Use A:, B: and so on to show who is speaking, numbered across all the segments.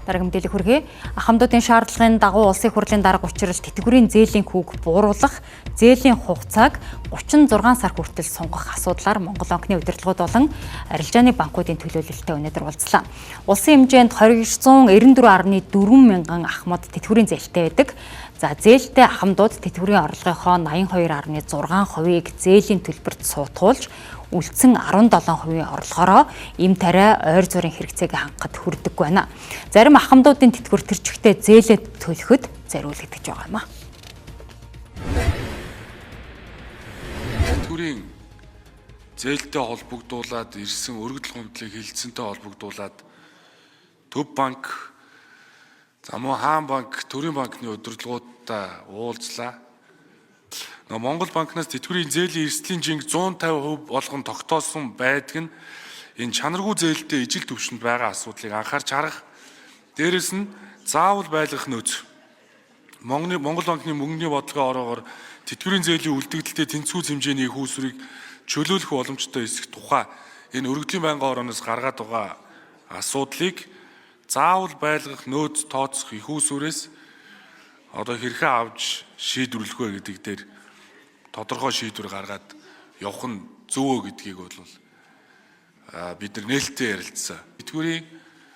A: Дараагийн мэдээлэл хүргэе. Ахмадуудын шаардлагын дагуу Улсын их хурлын дарга учрал тэтгэврийн зээлийн хүүг бууруулах, зээлийн хугацааг 36 сар хүртэл сунгах асуудлаар Монгол банкны удирдлагууд болон арилжааны банкуудын төлөөлөлтөй өнөөдөр уулзлаа. Улсын хэмжээнд 294.4 мянган ахмад тэтгэврийн зээлтэй байдаг. За, зээлтэй ахмадууд тэтгэврийн орлогынхоо 82.6%-ийг зээлийн төлбөрт суутгуулж, үлдсэн 17% орлогоороо эм тариа, ойр зуурын хэрэгцээг хангахад хүрдэггүй байна. Зарим ахмадуудын тэтгэвэр тэр чигтээ зээлээ төлөхөд зориулагдаж байгаа юм а.
B: Тэтгэврийн зээлтэй холбогдуулаад ирсэн өргөдөл гомдлыг хэлэлцэнтэй холбогдуулаад Төв банк, за мөн Хаан банк, Төрийн банкны удирдлагуудтай уулзлаа. Монгол банкнаас тэтгэврийн зээлийн эрсдлийн жинг 150% болгон тогтоосон байдаг нь энэ чанаргүй зээлтэй ижил түвшинд байгаа асуудлыг анхаарч харах. Дээрэс нь заавал байлгах нөөц. Монгол банкны мөнгөний бодлогын ороогоор тэтгэврийн зээлийн үлдэгдэлтэй тэнцвүүц хэмжээний их үүсвэрийг чөлөөлөх боломжтой эсэх тухай энэ өргөдлийн байнгын орооноос гаргаад байгаа асуудлыг заавал байлгах нөөц тооцох их үүсвэрээс одоо хэрхэн авч шийдвэрлэх вэ гэдэг дээр тодорхой шийдвэр гаргаад явах нь зөв үү гэдгийг бол бид нар нээлттэй ярилцсан. Тэтгэврийн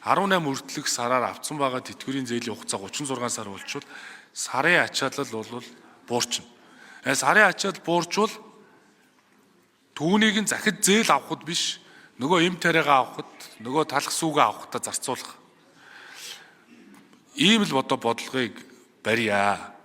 B: 18 хүртэлх сараар авцсан байгаа тэтгэврийн зээлийн хугацаа 36 сар болчвол сарын ачаалал бол буурчна. Сарын ачаал буурчвал түүнийг нь захид зээл авахд биш, нөгөө эм тариагаа авахд, нөгөө талах сүүгээ авахдаа зарцуулах. Ийм л одоо бодлогыг барья.